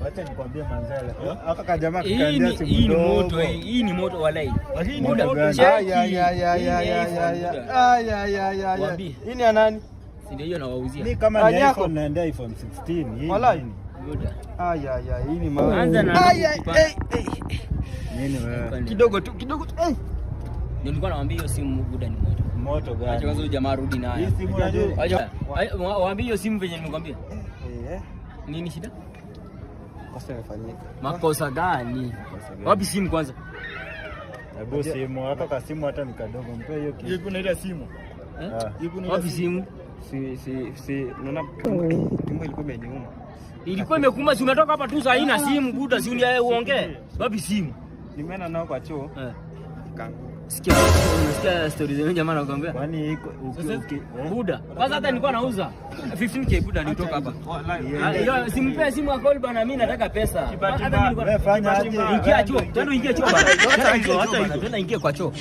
Wacha nikwambie manzele. Haka kajamaa Hii kikaendea ni simu hii ni moto ndogo. hii. Hii ni moto walai. Lakini Buda, moto gani? cheki. Ay, ay, ay, ay, Hii ni ay, ay, iPhone, ay, buda. ay, ay, ay, ay. Waambie. Hii ni ya nani? Si ndio hiyo nawauzia. Ni kama ni Anyako. iPhone naendea iPhone 16. Hii Walai. nini? Buda. Ay, ay, ay, hii ni mawe. Anza na Ay, ay, ay, ay. Nini wewe? Kidogo tu, kidogo tu. Ay. Ndio nilikuwa nawaambia hiyo simu buda ni moto. Moto Acha kwanza gani? huyu jamaa arudi nayo. Hii simu unajua? Acha waambie hiyo simu venye nimekwambia. Eh, Nini shida? kosa imefanyika. Makosa gani? Makosa gani? Wapi simu kwanza? Hebu simu, haka ka simu hata ni kadogo. Mpe hiyo kitu. Kuna ile simu. Eh? Ah. Wapi simu? Si, unaona tumbo ilikuwa imeniuma. Ilikuwa imekuma, si umetoka hapa tu saa hii na simu buda, si uongee. Wapi simu? Nimeenda nao kwa choo. Eh. Kaanguka. Sikia, unasikia stories zenyewe jamaa anakuambia. Kwani iko uki, eh? Buda. Kwanza hata nilikuwa nauza 15K buda nitoka hapa. Ah, hiyo simpe simu ya call bana, mimi nataka pesa. Hata mimi nilikuwa Wewe fanya aje? Ingia choo, twende ingie choo bana. Twende ingie kwa choo.